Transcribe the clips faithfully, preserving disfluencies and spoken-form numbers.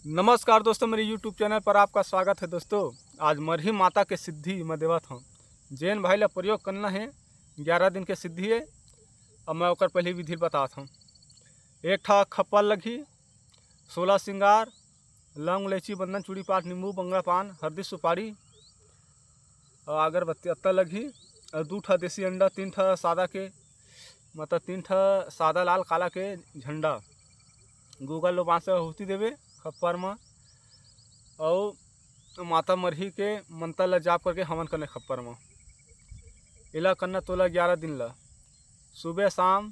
नमस्कार दोस्तों, मेरे YouTube चैनल पर आपका स्वागत है। दोस्तों, आज मरही माता के सिद्धि मैं देवत हूँ। जेन भाई ला प्रयोग करना है, ग्यारह दिन के सिद्धि है। अब मैं ओकर पहली विधि ल बतात हूँ। एक ठा खप्पर लगही, सोलह सिंगार, लौंग, इलायची, बंदन, चूड़ी, पाठ, नींबू, बंगला पान, हरदी, सुपारी, और अगरबत्ती, अत्ता लगही, और दू ठा देसी अंडा, तीन ठा सादा के, मतलब तीन ठा सादा, लाल, काला के झंडा, गुग्गल लो बांस से हुती देवे खप्पर म, अउ माता मरही के मंतर ला जाप करके हवन करने खप्पर म। एला करना तोला ग्यारह दिन ला। सुबह शाम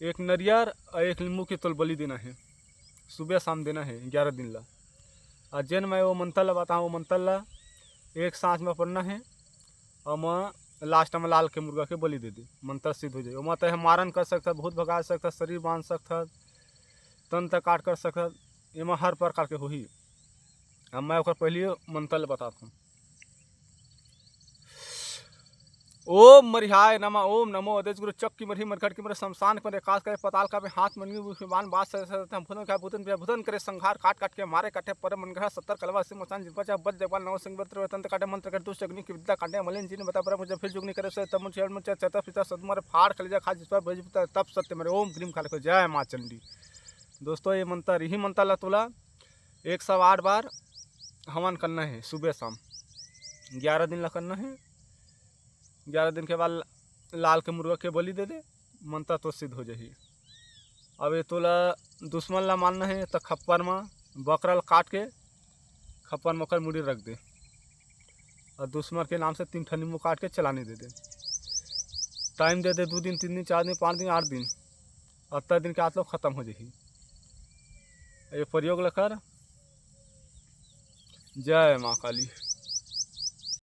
एक नरियर अउ एक नींबू के तोल बलि देना है। सुबह शाम देना है ग्यारह दिन ला। अउ जेन मैं वो मंतर ला बताहूँ, वो मंतर ला एक सांस में पढ़ना है, अउ मैं लास्ट में लाल के मुर्गा के बलि दे दे, मंतर सिद्ध हो जाए। ओमा तय मारन कर सकथस, भूत भगा सकथस, शरीर बांध सकथस, तंत्र काट कर सकथस, एमा हर प्रकार के होही। अब मैं ओकर पहली मंतर ला बतात हूँ। ओम मरिहाय नमः, ओम नमो अदेश गुरु, चक्की मरही मरघट की मरे शमशान के मरे कास करे पताल का में हाथ मनगी मुसलमान बात से से हम भूतन का भूतन पे भूतन करे संहार काट काट के मारे काटे पर मन ग्रह सत्तर कलवा सिंह मसान जिनपा चाह बद जगवाल नव सिंह बद तंत्र काटे मंत्र कर दुष्ट अग्नि की विद्या काटे मलिन जिन बता पर मुझे फिर जुगनी करे से तब मुझे मुझे चता पिता सदमर फाड़ खले जा खा जिस पर भेज पिता तब सत्य मरे। ओम ग्रीम खाले को जय माँ चंडी। दोस्तों, ये मंत्र, यही मंत्र ला तोला एक सौ आठ बार हवन करना है सुबह शाम, ग्यारह दिन ला करना है। ग्यारह दिन के बाद लाल के मुर्गा के बलि दे दे, मंतर तो सिद्ध हो जाही। अब ये तोला दुश्मन ला मारना है तो खप्पर म बकरा ला काट के खप्पर म ओकर मुड़ी रख दे, और दुश्मन के नाम से तीन ठन नींबू काट के चलानी दे दे। टाइम दे दे, दो दिन, तीन दिन, चार दिन, पाँच दिन, आठ दिन, अत्ता दिन के आत लो खत्म हो जाही। ये प्रयोग ला कर। जय माँ काली।